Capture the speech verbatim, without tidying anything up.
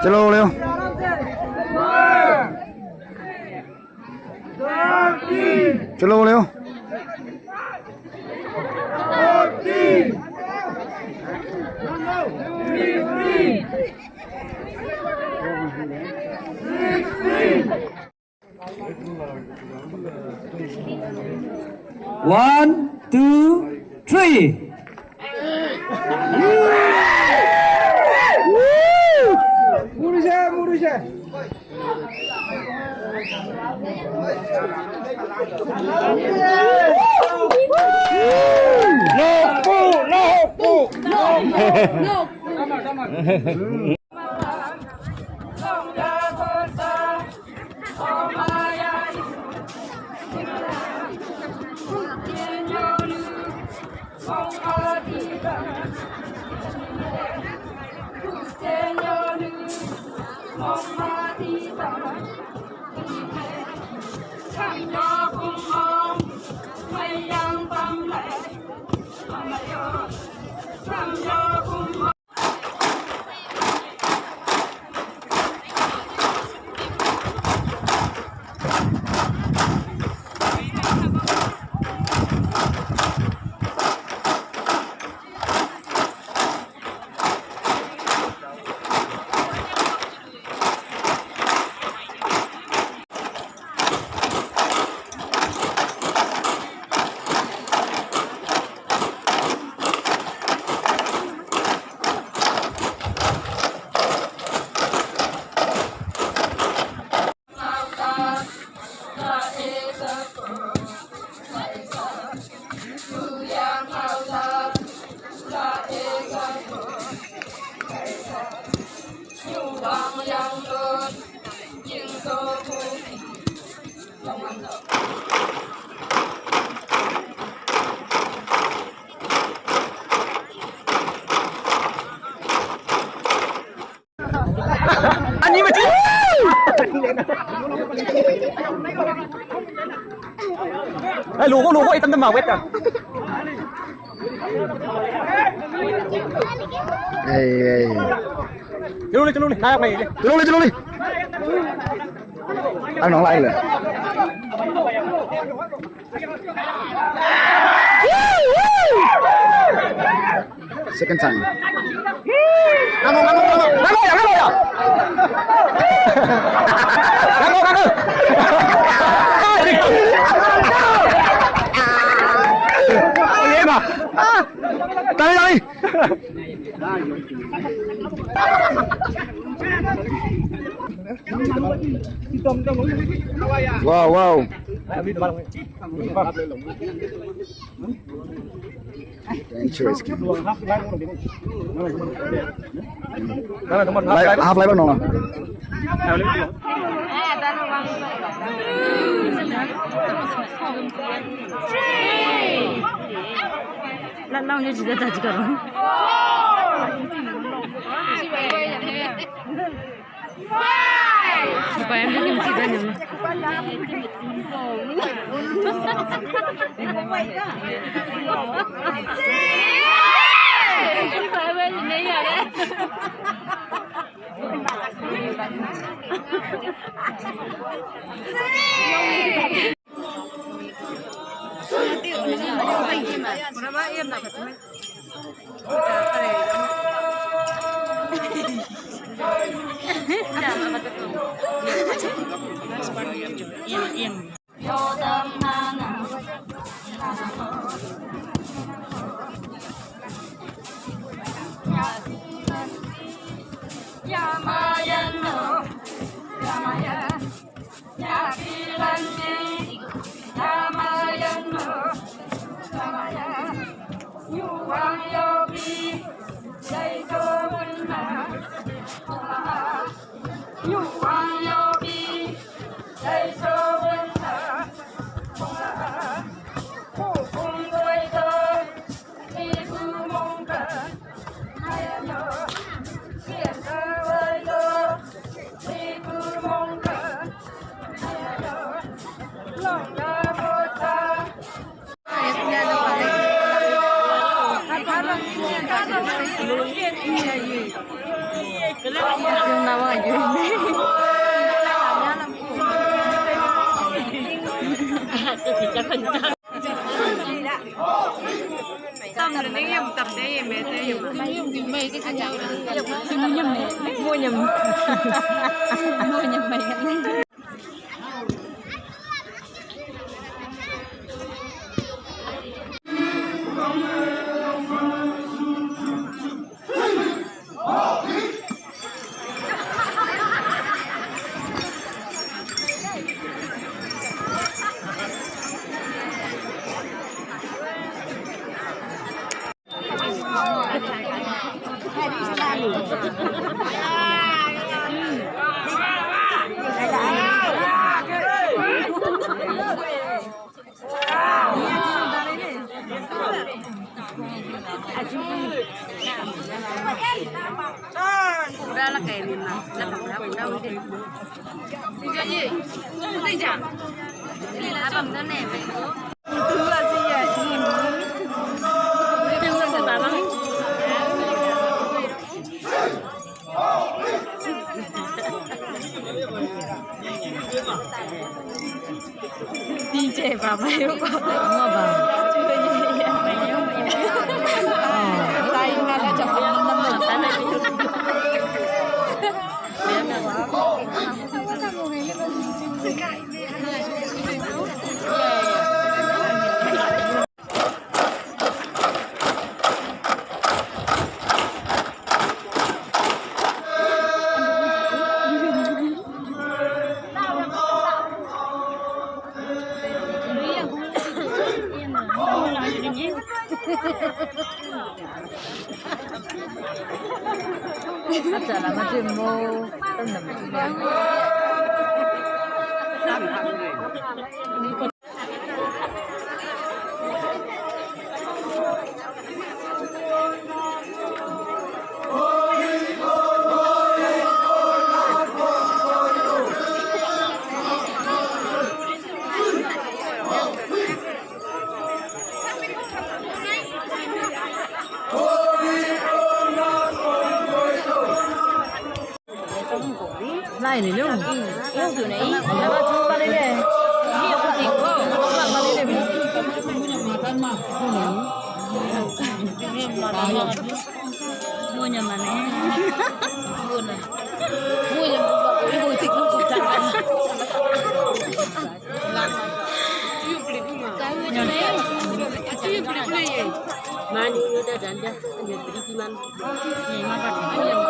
Chalo leo. Chalo leo. One, two, three. Murusha, murusha. No, no, no, no. Ani mati. Ai, lugu, lugu, itam dama, wait ka. Hey, hey. Chalo le, chalo le, nayak nahi le. Chalo le, chalo le. Ano, nang lai le. Second time. Ngano, ngano, ngano, ngano ya, ngano ya. Ngano, ngano. Iya, Pak. Tahu, tahu. Wow, wow. Interesting. Lai, half life no. Lang lang yo jida da jika ro. Supaya mungkin sida nyama. Tâm là nấy em tập đấy em mệt đấy em. Mua nhầm. Mua nhầm mày. Di je ba mai ko. Ngo ba. Tai nga la chap. Lai ni lu. Lu tu ni. Dapat jumpa ni le. Ni aku tiko. Dapat ni le. Ni mana? Mua nhà mà nè. Mua nè. Mua nhà mà mua thịt nó cũng chặt. Mua nhà này. Mua nhà này. Mà đi nó đã đánh ra. Nhà đi đi man. Nhà mà bắt.